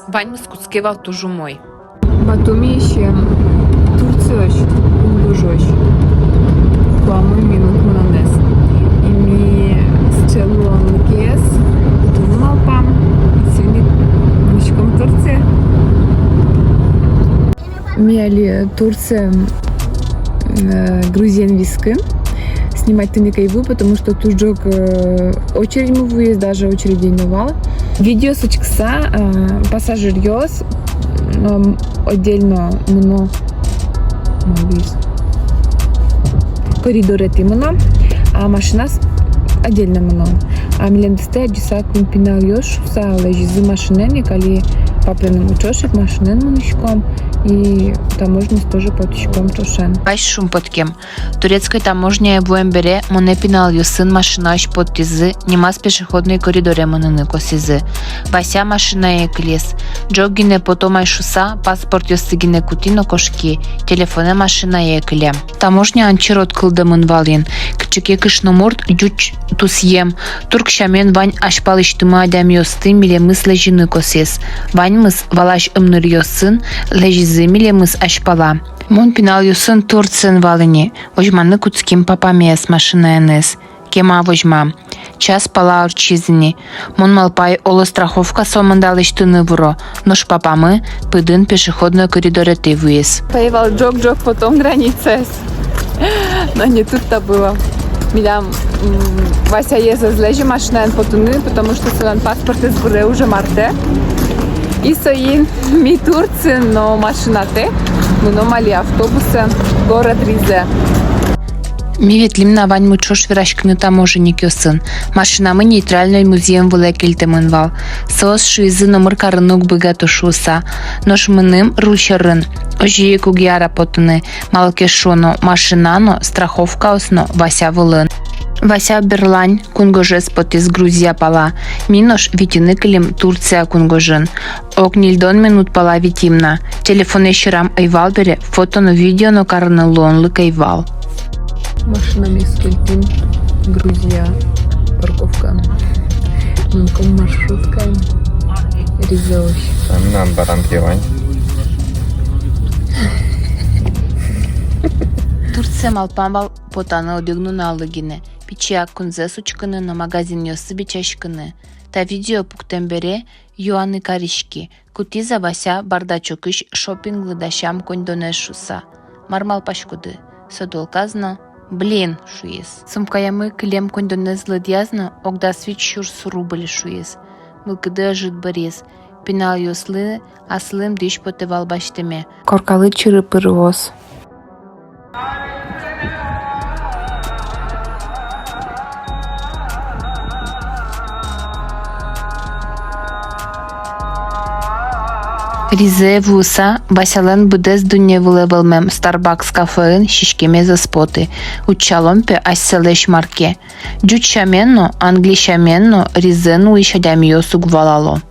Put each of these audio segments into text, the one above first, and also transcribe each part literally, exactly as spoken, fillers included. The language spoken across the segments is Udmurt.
Ваньмыз кутске вал туж умой. Батумиысь Турциозь кунгожозь куамын минут мынонэз. И ми сыӵе луонлыкез уг малпа. Сётӥ, мынӥськом Турцие. Ми али Турцие, э, Грузиен вискын. Снимать тыны ик ӧй вуы, потому что туж ӝог, э, очередьмы вуиз, даже очередь ӧй но вал. Видео сочкыса, э, пассажиръёс, м, отдельно мыно, малы вуиз, коридоретӥ мыно, а машинаос отдельно мыно. А милемдыстэ адӟыса куинь пиналъёс шуыса лэзизы машинаен ик, али папаеным ӵош ик машинаен мынӥськом, и таможняысь тоже потӥськом ӵошен. Вась шумпоткем. Турецкой таможняе вуэм бере монэ пиналъёсын машинаысь поттӥзы, нимаз пешеходной коридоре мыныны косӥзы. Вася машинае кылиз. Ӝог гинэ потом ай шуыса, паспортъёсты гинэ кутӥ но кошки, телефонэ машинае кылем. Таможняын черод кылдэмын вал ини, кыӵе ке кышномурт ӟуч тусъем, турк сямен вань азьпалысьтымы адямиосты милемыз лэзьыны косӥз. Ваньмыз валась ымныръёсын лэзизы милемыз азьпала. Мон пиналъёсын Турциын вал ини, возьманы кутским папамес машинаеныз. Кема возьмам. Час пала ортчиз ини. Мон малпай, оло, страховка сомында лэсьтыны выро, нош папамы пыдын пешеходной коридоретӥ вуиз. Пе вал ӝог-ӝог потом границаез. Но не тут-то было. Милям, м, Васяез ӧз лэзьы машинаен потыны, потому что солэн паспортэз быре уже мартэ. И соин ми Турциын но машинатэк, мыном али автобусэн город Ризе. Ми ветлӥм на ваньмы ӵош вераськыны таможенникъёсын. Машинамы нейтральной музъем вылэ кельтэмын вал. Соос шуизы, номыр карыны уг быгато шуыса. Нош мыным руль сьӧрын озьы ик уг яра потыны, малы ке шуоно, машина но, страховкаос но Вася вылын. Вася берлань кунгожез потӥз Грузия пала. Ми нош витьыны кылим Турция кунгожын. Ог ньыльдон минут пала витим на. Телефонэ сьӧрам ӧй вал бере, фото но, видео но карыны луонлык ӧй вал. Машинамес кельтӥм Грузия парковкаын. Мынӥськом маршруткаен Ризеозь. А мынам баранке вань. Турцие малпам вал потаны одӥг нуналлы гинэ, пичияк кунзэс учкыны но магазинъёсы бичаськыны. Та видео пуктэм бере юаны кариськи, кутӥз-а Вася бардачокысь шоппинглы дасям коньдонэз шуыса. Мар малпаськоды, со долказ но «блин» шуиз. Сумкаямы кылем коньдонэз лыдъяз но, ог дас вить сюрс рубль шуиз. Мылкыды ӧжыт быриз. Пиналъёслы аслым дӥсь потэ вал басьтэме. Коркалы чыры-пырыос. Ризее вуыса, Васялэн быдэс дунне вылэ вӧлмем Starbucks кафеын сиськемез ӧз поты. Утчалом, пе, асьсэлэсь мар ке. Ӟуч сямен но, англи сямен но Ризеын улӥсь адямиос уг валало.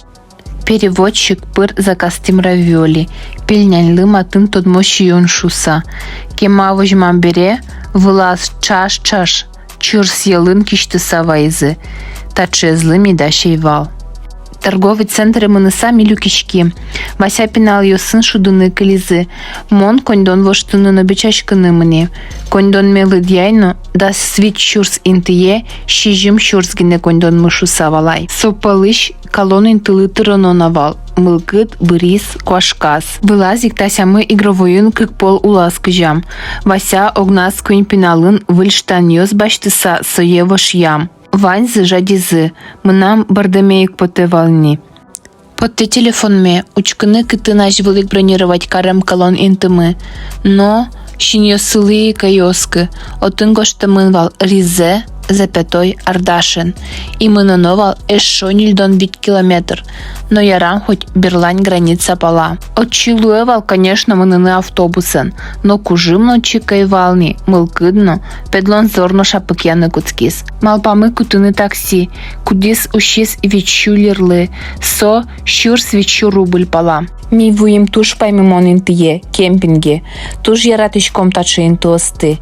Переводчик пыр заказтӥм равиоли, пельняньлы матын тодмо сиён шуыса. Кема возьмам бере, вылаз ӵаш-ӵаш, чырс йӧлын кисьтыса вайизы. Таӵезлы ми дась ӧй вал. Торговый центре мыныса ми люкиським. Вася пиналъёсын шудыны кылизы. Мон коньдон воштыны но бичаськыны мынӥ. Коньдонме лыдъяй но, дас вить сюрс интые сизьым сюрс гинэ коньдонмы шуыса валай. Со пӧлысь калон интылы тыроно на вал, мылкыд быриз куашказ. Вылаз ик Тасямы игровойын кык пол улаз кызям. Вася огназ куинь пиналын выль штанъёс басьтыса сое вошъям. Ваньзы жадизы, мынам бӧрдэме ик потэ вал ни. Поттэ телефонме, учкыны, кытын азьвыл ик бронировать карем калон интымы. Но синъёсылы ик ӧй оскы, отын гожтэмын вал Ризе, запятой, Ардашен. И мыноно вал эшшо ньыльдон вить километр. Но ярам, хоть берлань граница пала. Отчы луэ вал, конечно, мыныны автобусэн, но кужым но чик ӧй вал ни, мылкыд но, педлон зор но шапыкъяны кутскиз. Малпамы кутыны такси, кудӥз усиз вить сю лирлы, со сюрс вить сю рубль пала. Ми вуим туж паймымон интые, кемпинге. Туж яратӥськом таӵе интыосты.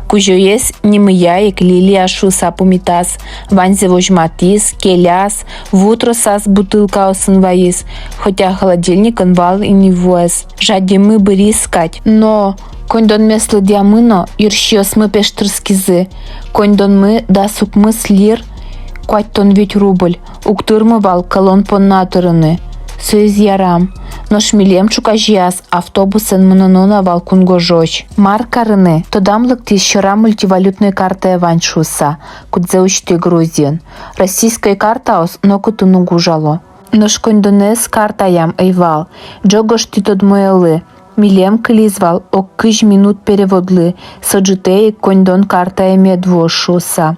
Кузёез нимыя ик Лилия шуыса пумитаз, ваньзэ возьматӥз, келяз, ву тросаз бутылкаосын вайиз, хотя холодильникын вал ини вуэз. Жадемы быриз кадь, но коньдонмес лыдъямы но, йырсиосмы пештырскизы. Коньдонмы дас укмыс лир, куатьтон вить рубль. Уг тырмы вал кӧлон понна тырыны. Соиз ярам. Нош милем ӵуказеяз автобусэн мыноно на вал кунгожозь. Мар карыны? Тодам лыктӥз, сьӧра мультивалютной картае вань шуыса, кудзэ усьтӥ Грузиын. Российской картаос нокытын уг ужало. Нош коньдонэз картаям ӧй вал. Ӝог гожтӥ тодмоелы. Милем кылиз вал ог кызь минут переводлы, со ӝытэ ик коньдон картае мед вуоз шуыса.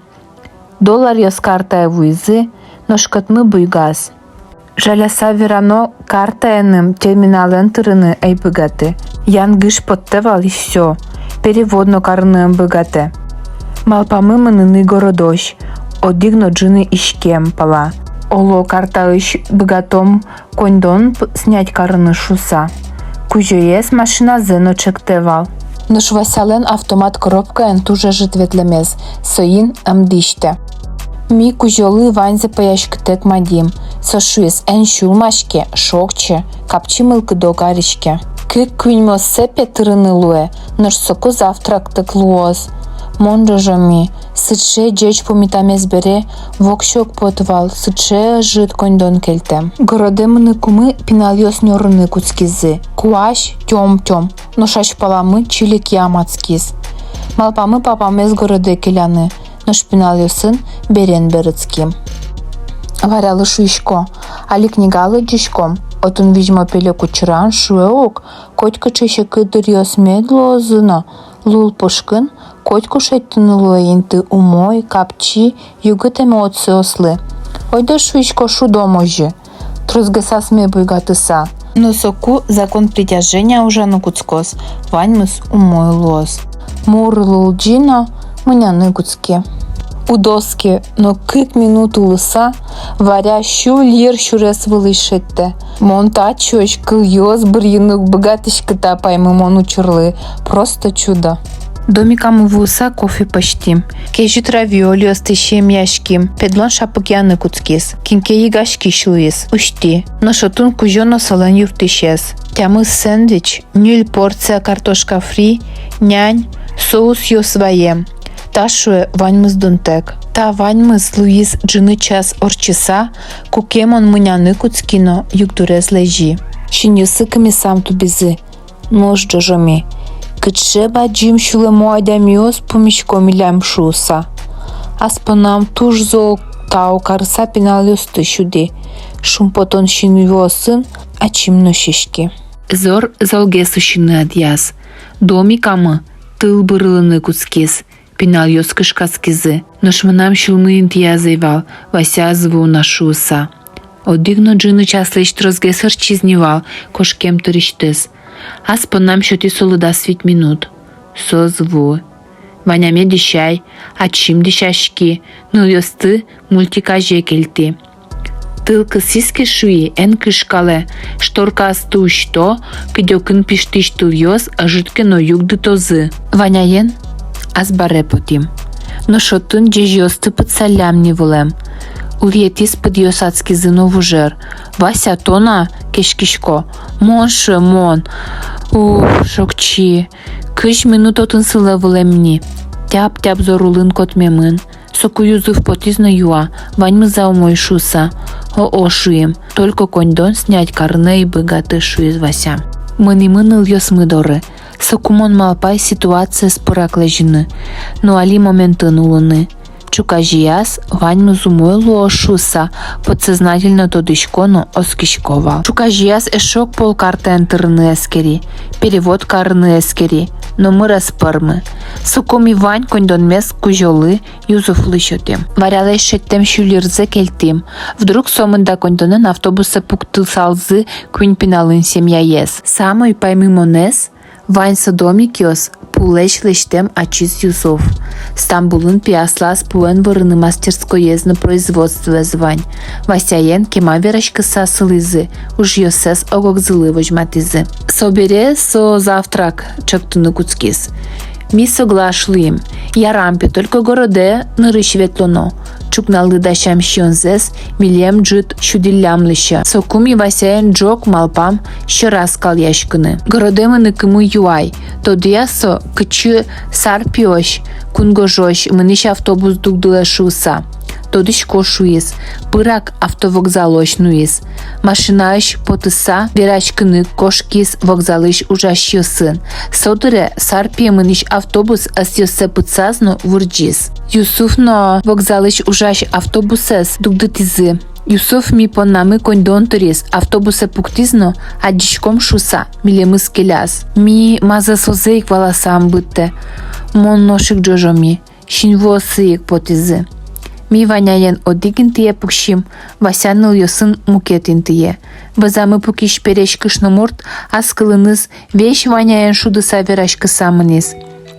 Долларъёс картае вуизы, нош кӧтмы буйгаз. Жаляса верано, картаеным терминалэн тырыны ӧй быгаты. Янгыш поттэ вал и всё. Перевод но карыны ӧм быгатэ. Малпамы мыныны городозь, одӥг но ӝыны иськем пала. Оло, картаысь быгатом коньдон п-, снять карыны шуыса. Кузёез машиназэ но чектэ вал. Нош Васялэн автомат коробкаен туж ӧжыт ветлэмез, соин ӧм дӥсьтэ. Ми кузёлы ваньзэ пӧяськытэк мадим. Со шуиз: эн сюлмаське, шокче, капчи мылкыдо кариське. Кык-куиньмоссэ, пе, тырыны луэ, нош соку завтрактэк луоз. Мон ӝожоми. Сыӵе ӟеч пумитамез бере воксё уг поты вал сыӵе ӧжыт коньдон кельтэм. Городэ мыныкумы пиналъёс нёрыны кутскизы. Куазь тём-тём, нош азьпаламы чиликъям адскиз. Малпамы папамез городэ келяны, нош пиналъёсын берен берытским. Варялы шуисько: али книга лыдӟиськом, отын визьмо-пелек учыран шуэ ук, котькыӵе секыт дыръёс мед луозы но, лул пушкын котьку шедьтыны луэ инты умой, капчи, югыт эмоциослы. Ойдо, шуисько, шудом озьы, тросгес асме буйгатыса. Но соку закон притяжения ужаны кутскоз, ваньмыз умой луоз. Мур лулӟи но мыняны кутски. Уд оске, но кык минут улыса Варя сю лир сюрес вылысь шедьтэ. Мон татчозь кылъёс бырйыны уг быгатӥськы та паймымон учырлы. Просто чудо. Домикамы вуыса кофе пӧзьтӥм. Кезьыт равиолиосты сиемъяським, педлон шапыкъяны кутскиз. Кин ке йыгаськись луиз, усьтӥ. Нош отын кузё но солэн юрттӥсез. Тямыс сэндвич, ньыль порция картошка фри, нянь, соусъёс ваем. Та, шуэ, ваньмыз дунтэк. Та ваньмыз луиз ӝыны час ортчыса, куке мон мыняны кутски но югдурез лэзи. Синъёсы кымесам тубизы. Нош ӝожоми, кыӵе бадӟым сюлэмо адямиос пумисько милям шуыса. Ас понам туж зол тау карыса пиналъёсты сюди. Шумпотон синвуосын ачим но сиськи. Зор золгес усьыны ӧдъяз. Домикамы тыл бырылыны кутскиз. Пиналъёс кышкаськизы. Нош мынам сюлмы интыяз ӧй вал, Вася ӧз вуы на шуыса. Одӥг но ӝыны часлэсь тросгес ортчиз ни вал, кошкем тырысьтыз. Ас понам сётӥ солы дас вить минут. Со ӧз вуы. Ваняме дӥсяй, ачим дӥсяськи, нылъёсты мультик азе кельтӥ. Тыл кысӥз ке, шуи, эн кышкалэ, шторкаосты усьто, кыдёкын пиштӥсь тылъёс ӧжыт ке но югдытозы. Ваняен азбаре потӥм. Нош отын ӟезьыосты пытсаллям ни вылэм. Улӥетӥз пыдъёс адскизы но вужер. Вася, тон-а? Кеськисько. Мон, шуэ, мон. Ух, шокчи. Кызь минут отын сылэ вылэм ни. Тяп-тяп зор улын котмемын. Соку Юзуф потӥз но юа, ваньмыз-а умой шуыса. О-о, шуим, только коньдон снять карыны ӧй быгаты, шуиз Вася. Мынӥмы нылъёсмы доры. Соку мон малпай ситуациез пырак лэзьыны. Но али моментын улыны. Ӵуказеяз ваньмыз умой луоз шуыса, подсознательно тодӥсько но оскисько вал. Ӵуказеяз эшшо ог пол картаен тырыны эскери, перевод карыны эскери, номыр ӧз пӧрмы. Соку ми вань коньдонмес кузёлы, Юзуфлы сётӥм. Варялэсь шедьтэм сю лирзэ кельтӥм. Вдруг сомында коньдонэн автобусэ пуктысалзы куинь пиналын семьяез. Самой паймымонэз, ваньзэ домикъёс пулэсь лэсьтэм ачиз Юсуф. Стамбулын пияслаз пуэн вырыны мастерскоез но производствоез вань. Васяен кема вераськыса сылӥзы, ужъёссэс ог-огзылы возьматӥзы. Собере со завтрак чектыны кутскиз. Ми соглаш луим. Ярам пе, только городэ нырысь ветлоно. Ӵукналы дасям сиёнзэс милем ӝыт сюдӥллям лэся. Соку ми Васяен ӝог малпам сьӧраз калъяськыны. Городэ мыныкымы юай. Тодэ-а со, кытчы Сарпиозь, кунгожозь мынӥсь автобус дугдылэ шуыса? Тодӥсько, шуиз. Пырак автовокзалозь нуиз. Машинаысь потыса вераськыны кошкиз вокзалысь ужасьёсын. Со дыре Сарпие мынӥсь автобус ӧсъёссэ пытсаз но вырӟиз. Юсуф но вокзалысь ужась автобусэз дугдытӥзы. Юсуф ми поннамы коньдон тыриз, автобусэ пуктӥз но, адӟиськом шуыса, милемыз келяз. Ми мазэ созэ ик валаса ӧм быдтэ. Мон нош ик ӝожоми. Синвуосы ик потӥзы. Ми Ваняен одӥг интые пуксим, Вася нылъёсын мукет интые. Вӧзамы пукись пересь кышномурт ас кылыныз весь Ваняен шудыса вераськыса мынӥз.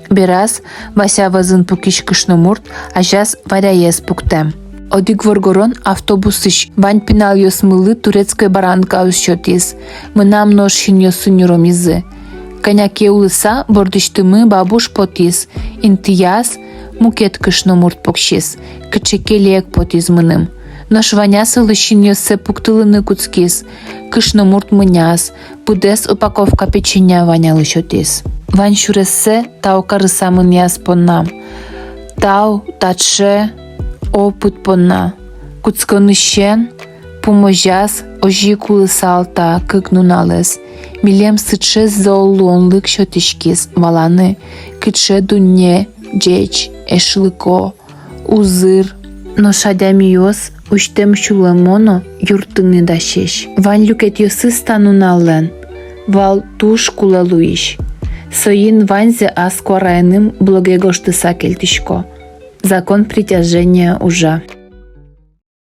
Бераз Вася вӧзын пукись кышномурт азяз Варяез пуктэм. Одӥг воргорон автобусысь вань пиналъёсмылы турецкой баранкаос сётӥз. Мынам нош синъёсы нюромизы. Кӧня ке улыса бордысьтымы бабуш потӥз, интыяз мукет кышномурт пуксиз, кыӵе ке лек потӥз мыным. Нош Ваня солы синъёссэ пуктылыны кутскиз. Кышномурт мыняз, быдэс упаковка печенья Ванялы сётӥз. Вань сюрессэ тау карыса мынӥяз поннам. Тау таӵе опыт понна. Кутсконысен пумозяз озьы ик улысал та кык нуналэз. Милем сыӵе зол луонлык сётӥськиз валаны, кыӵе дунне ӟеч, эшлыко, узыр. Нош адямиос усьтэм сюлэмо но юрттыны дасесь. Вань люкетъёсыз та нуналлэн вал туж кулэ луись. Соин ваньзэ ас куараеным блоге гожтыса кельтӥсько. Закон притяжения ужа.